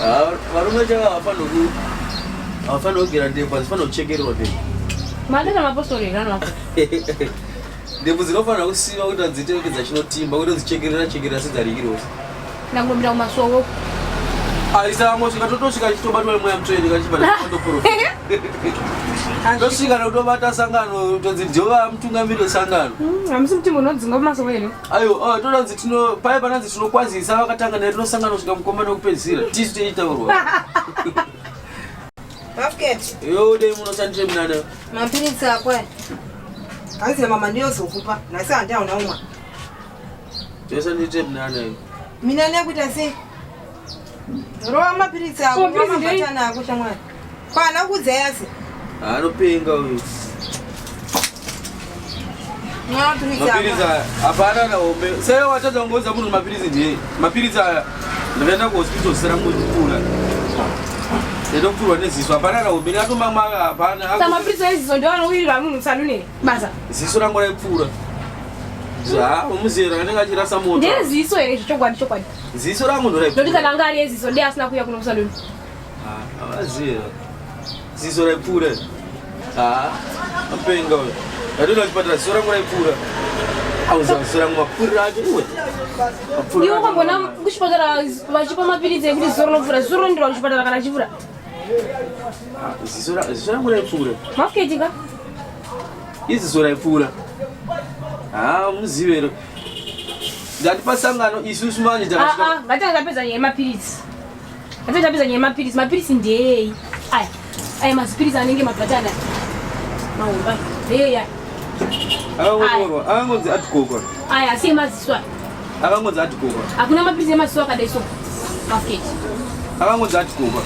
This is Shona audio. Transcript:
Ah, varume chava havafanirwi havafanirwi kugera ndebvu, hadzifanirwi kuchekererwa ndebvu. Madana mapostori here anovapo? Ndebvu dzinofanira kusiiwa kuita dziite kunge dzachinotimba, kwete kudzichekerera chekerera sedzarikirosi. Ndangomira kumasowo. Aisa mosvika totosvika chitobatwa nemweya mutsvene kachibva ndatoprofita. Tosvika nekutobata sangano tonzi ndivo mutungamiri wesangano. Hamusi kuti munodzinga kumasowo here? Ayo, oh, tonanzi tino paye pananzi tinokwazisa vakatanga naye tinosangana kusvika mukomana wekupedzisira. Tisu tichitaurwa. Basket. Yo dei munoshandire munana. Mapiritsi ako aya. Hanzi na mama ndiyozokupa. Nhasi handiauna umwa. Toshandire munana iyo. Minana yekuita sei? Rova mapiritsi ako, Ko, mapiritsi rova ndei? mabatana ako shamwari. Kwana kuudza yasi. Anopenga uyu. Mwa mapiritsi ako. Mapiritsi aya hapana na hombe. Sei watadza kungoudza munhu mapiritsi ndiye. Mapiritsi aya ndakaenda kuhospital zita rangu ndikupfuura. Ndinopfurwa neziso hapana na hombe ndakatomamwa hapana. Saka mapiritsi eziso ndiwo anowirirwa munhu musaluni basa. Ziso rangu raipfuura. Ha, umuzera anenge achirasa moto. Ndeziso here izvo chokwadi chokwadi. Ziso rangu ndoraipfuura. Ndokuti kana anga ari eziso ndiye asina kuuya kuno kusaluni. Ah, avaziva. Ziso raipfuura. Ah, apenga uyu. Ndatoenda kuchipatara ziso rangu raipfuura. Auza ziso rangu mapfuriro acho iwe. Mapfuriro Iwe acho. ukambona kuchipatara vachipa mapiritsi ekuti ziso rinopfura, ziso rinoenderwa kuchipatara kana achipfura. Ah, Ziso ra- ziso rangu raipfuura. Mafuketi ka? Iziso raipfuura. Ah, muzive. Ndati pasangano isusu manje takasvika. Ah, ah, ngatanga tapedza nyaya yemapiritsi. Ngatanga tapedza nyaya yemapiritsi. Mapiritsi ndeyei? Aya. Aya mazipiritsi anenge mabhatani aya. Mahomba. Ndeyei aya? Akangonyorwa, akangonzi atikokwa. Aya asi emaziso aya. Akangonzi atikokwa. Hakuna mapiritsi emaziso akadai so. Mafuketi. Akangonzi atikokwa.